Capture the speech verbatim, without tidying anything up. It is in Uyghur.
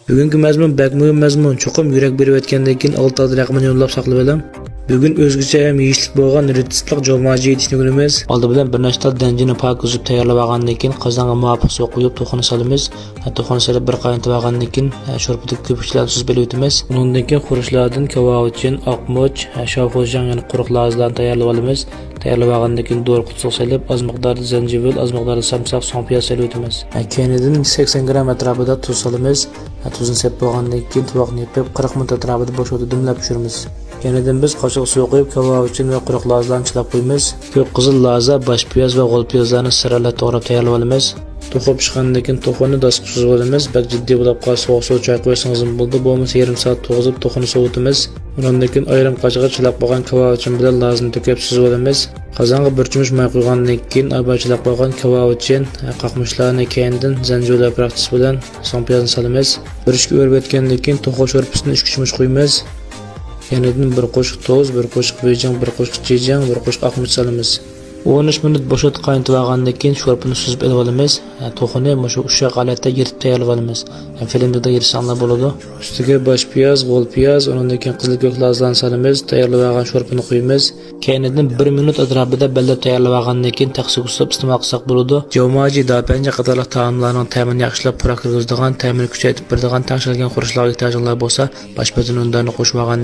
بۈگۈنكى مەزمۇن بەك مۇھىم مەزمۇن. چوقۇم يۈرەك بېرىۋەتكەندىن كېيىن ئالدى تالدا رەقىمىنى يوللاپ ساقلىۋېلىڭ. بۈگۈن ئۆزگىچە ھەم يېيىشلىك بولغان رېتسېپلىق جوماجى ئېتىشنى ئۆگىنىمىز. ئالدى بىلەن بىر نەچچە تال دەنجىنى پاكىز يۇيۇپ تەييارلىۋالغاندىن كېيىن، قازانغا مۇۋاپىق سۇ قۇيۇپ، توخۇنى سالىمىز. ھە، توخۇنى سېلىپ بىر قاينىتىۋالغاندىن كېيىن، ھە، شورپىدىكى كۆپۈكچىلەرنى سۈزۈپ ئېلىۋېتىمىز. ئۇنىڭدىن كېيىن خۇرۇچلاردىن كاۋاۋىچىن، ئاقمۇچ، ھە، شاۋخۇجياڭ، يەنى قۇرۇق لازىلارنى تەييارلىۋالىمىز. تەييارلىۋالغاندىن كېيىن دورا قۇتىسىغا سېلىپ، ئاز مىقداردا زەنجىۋىل، ئاز مىقداردا سامساق، سوڭ پىياز سېلىۋېتىمىز. ھە، كەينىدىن سەكسەن گرام ئەتراپىدا تۇز سالىمىز. ھە، تۇزنى سېلىپ بولغاندىن كېيىن تاۋاقنى يېپىپ، قىرىق مىنۇت ئەتراپىدا بوش ئوتتا دۈملەپ پىشۇرىمىز. كەينىدىن بىز قاشىغا سۇ قۇيۇپ، كاۋاۋىچىن ۋە قۇرۇق لازىلارنى چىلاپ قويىمىز. كۆك قىزىل لازا، باش پىياز ۋە غول پىيازلارنى سىرلىق توغراپ تەييارلىۋالىمىز. توخۇ پىشقاندىن كېيىن توخۇنى داسقا سۈزۈۋالىمىز. بەك جىددىي بولۇپ قالسا، سوغۇق سۇ چايقىۋەتسىڭىزمۇ بولىدۇ، بولمىسا يېرىم سائەت تۇرغۇزۇپ توخۇنى سوۋۇتىمىز. ئۇنىڭدىن كېيىن ئايرىم قاچىغا چىلاپ قويغان كاۋاۋىچىن بىلەن لازىنى تۆكۈپ سۈزۈۋالىمىز. قازانغا بىر چۆمۈچ ماي قۇيغاندىن كېيىن ئاۋۋال چىلاپ قويغان كاۋاۋىچىن، قاقمۇچلارنى، كەينىدىن زەنجىۋىل ياپراقچىسى بىلەن سوڭ پىيازنى سالىمىز. بىر ئىككى ئۆرۈۋەتكەندىن كېيىن توخۇ شورپىسىنى ئۈچ چۆمۈچ قۇيىمىز. يەنىدىن بىر قوشۇق تۇز، بىر قوشۇق بېيجىڭ، بىر قوشۇق جىجياڭ، بىر قوشۇق ئاقمۇچ سالىمىز. ئون ئۈچ مىنۇت بوش ئوتتا قاينىتىۋالغاندىن كېيىن شورپىنى سۈزۈپ ئېلىۋالىمىز. ھە، توخۇنى مۇشۇ ئۇششاق ھالەتتە يىرتىپ تەييارلىۋالىمىز. ھە، فىلىمدىكىدەك يىرتساڭلار بولىدۇ. ئۈستىگە باش پىياز، غول پىياز، ئۇنىڭدىن كېيىن قىزىل كۆك لازىلارنى سالىمىز. تەييارلىۋالغان شورپىنى قۇيىمىز. كەينىدىن بىر مىنۇت ئەتراپىدا بەللەپ تەييارلىۋالغاندىن كېيىن تەخسىگە سۇنۇپ ئىستېمال قىلساق بولىدۇ. جياۋماجى، داپەنجە قاتارلىق تائاملارنىڭ تەمىنى ياخشىلاپ پۇراق كىرگۈزىدىغان، تەمىنى كۈچەيتىپ بېرىدىغان تەڭشەلگەن خۇرۇچلارغا ئېھتىياجىڭلار بولسا، باش پەتىنى ئۈندىدارنى قوشۇۋالغاندىن